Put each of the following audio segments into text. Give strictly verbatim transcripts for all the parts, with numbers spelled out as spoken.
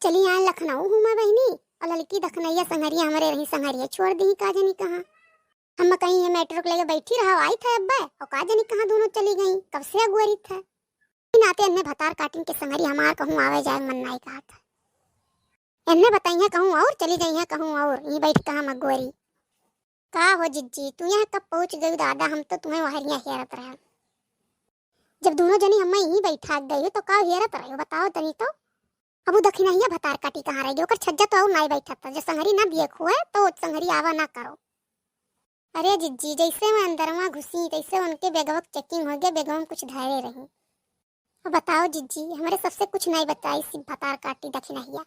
चली आए लखनऊ घूमे बहिनी, और ललकी दखनैया संघरिया हमरे रही, संघरिया छोड़ दी का जनी कहाँ। हम कहीं ये मेट्रो के लगे बैठी रहा, आई थे अब्बे, और का जनी कहाँ दोनों चली गई, कब से अगुअरी थे। ई नाते एन्ने भतार काटिन के संगरी हमार कहूँ आवे जाए मन नाई कहत है। एन्ने बताइए कहूँ और चली जाइए कहूँ और, ई बैठ कहाँ मगोरी। का हो जिज्जी, तू यहाँ कब पहुँच गई दादा, हम तो तुम्हें वहरिया हेरत रहे। जब दोनों जनी हमें यहीं बैठा गई हो तो का हेरत रहे हो बताओ तनी तो। अब उ दखिनहिया भतार काटी कहाँ रह गई, ओकर छज्जा तो और नाई बैठत था, जो संगरी ना दिए खुए तो संगरी आवा ना करो। अरे जिज्जी, जैसे मैं अंदरवा घुसी तैसे उनके बेगवा के चेकिंग हो गया, बेगवा में कुछ धरे रही। अब बताओ जिज्जी, हमरे सबसे कुछ नहीं बताई, सिर्फ भतार काटी दखिनहिया।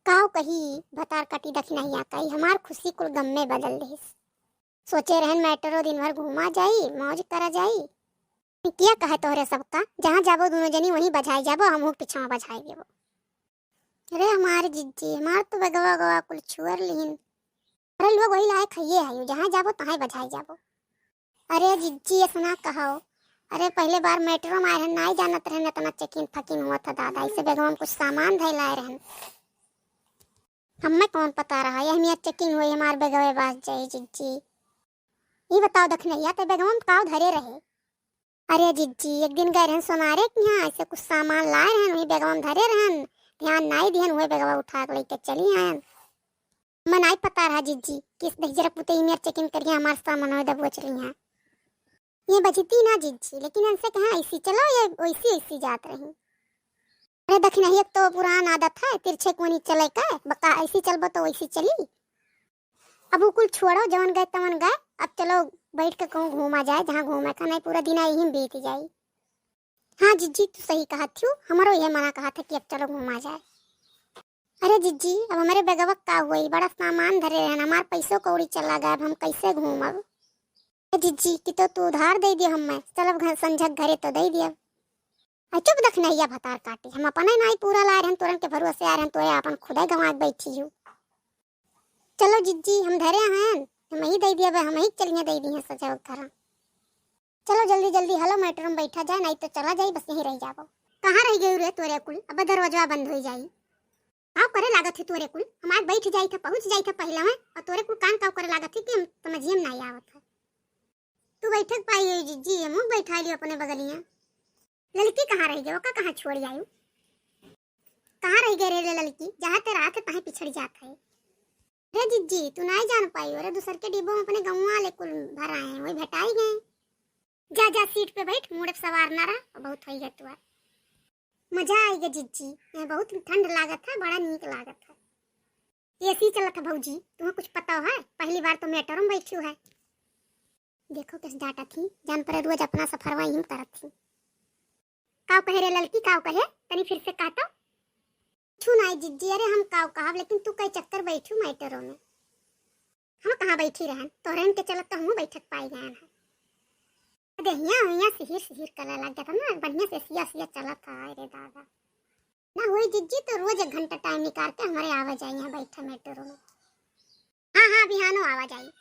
काव कही भतार काटी दखिनहिया, कही हमार खुशी कुल गम में बदल देस। सोचे रहन मेट्रो दिन भर घूमा जाई, मौज करा जाई। किया कहे तोहरे सबका, जहाँ जाबो दोनों जनी वहीं बझाई जाबो, हम हुक पिछवा बझाई देबो। अरे हमार जिज्जी, हमार तो बेगवा गवा कुल छुअर लिहिन। अरे लोग वही लायक है ये है, जहाँ जाबो तहाँ बझाई जाबो। अरे जिज्जी, ऐसा ना कहो। अरे पहले बार मेट्रो में आए रहन, नाई जानत रहन इतना चेकिंग फकिंग हुआ था दादा, इसे बेगवा में कुछ सामान धै लाए रहन। हमें कौन पता रहा, यह मियाँ चेकिंग हुई हमार बेगवे बास जाई जिज्जी। ई बताओ दखिनहिया, ते बेगवा में काव धरे रहे? अरे जिज्जी, एक दिन गए रहन सोनारे के यहाँ, ऐसे कुछ सामान लाए रहन, वही बेगवा में धरे रहन, ध्यान नाई दिहन, वही बेगवा उठा के लेके चली आयन। मैं नाई पता रहा जिज्जी, किस दहिजरा पुते ई मेर चेकिंग करिया हमार सामान होए दबोच रही हैं। ये बजती ना जिज्जी, लेकिन इनसे कहा ऐसी चलो, ये वैसी ऐसी जात रही। अरे दखिनहिया, एक तो पुरान आदत है तिरछे कोनी चले का, बका ऐसी चलबो तो वैसी चली। अब वो कुल छोड़ो, जवन गए तवन गए, अब चलो बैठ के कहूँ घूमा जाए, जहाँ घूमे का नहीं पूरा दिन यहीं बीत जाई। हाँ जिज्जी, तू सही कहा थी, हमारो ये मना कहा था कि अब चलो घूमा जाए। अरे जिज्जी, अब हमारे बेगवा का हुई, बड़ा सामान धरे रहन, हमार पैसो कौड़ी चला गया, अब हम कैसे घूमब? ए जिज्जी, कि तो तू उधार दे दियो हमें, चलब घर संझक घरे तो दे दियो। आ चुप दखिनहिया भतार काटी, हम अपने नाई पूरा लाए रहन, तोरन के भरोसे आए रहन, तोरे आपन खुदे गंवा के बैठी हूँ। चलो जिज्जी, हम धरे हैं, हम ही दे दिया, हम ही चलिए दे दी हैं सजा घर। चलो जल्दी जल्दी हलो मेट्रो में बैठा जाए, नहीं तो चला जाई, बस यहीं रह जाबो। कहाँ रह गई रे तोरे कुल, अब दरवाजा बंद हो जाई। काव करे लागत है तोरे कुल, हम आज बैठ जाई था, पहुँच जाई था पहले में, और तोरे कुल कान काव करे लागत है कि हम समझिए में नहीं आवत है। तू बैठक पाई है जिज्जी, हम बैठा लियो अपने बगलिया। ललकी कहाँ रह गई, ओका कहाँ छोड़ आयु? कहाँ रह गए रे ललकी, जहाँ ते रात है तहीं पिछड़ जात है। रे जिज्जी, तू नहीं जान पाई, अरे दूसर के डिब्बो में अपने गौवा वाले कुल भर आए हैं, वही भेटाई गए। जा जा सीट पे बैठ, मूड़े पे सवार ना रह, बहुत होई है तुआ। मजा आई गया जिज्जी, यहाँ बहुत ठंड लागत है, बड़ा नीक लागत है। एसी चलत है भौजी, तुम्हें कुछ पता है? पहली बार तो मेट्रो में बैठी है। देखो किस डांटा थी, जान पड़े रोज अपना सफरवा यहीं करत थी। काव कहे रे ललकी, काव कहे? तनी फिर से कह तो। छू नाई जिज्जी, अरे हम काव कहब, लेकिन तू कई चक्कर बैठू मेट्रो में। हम कहाँ बैठी रहन, तोहरेन के चलत तो हमहूँ बैठक पाई गए हैं। देहिया हुइया सिहिर सिहिर करे लग गया था ना, बढ़िया से सिया सिया चलत है। अरे दादा, ना हुई जिज्जी तो रोज एक घंटा टाइम निकाल के हमारे आवा जाए यहाँ बैठा मेट्रो में। हाँ हाँ, बिहानो आवा जाई।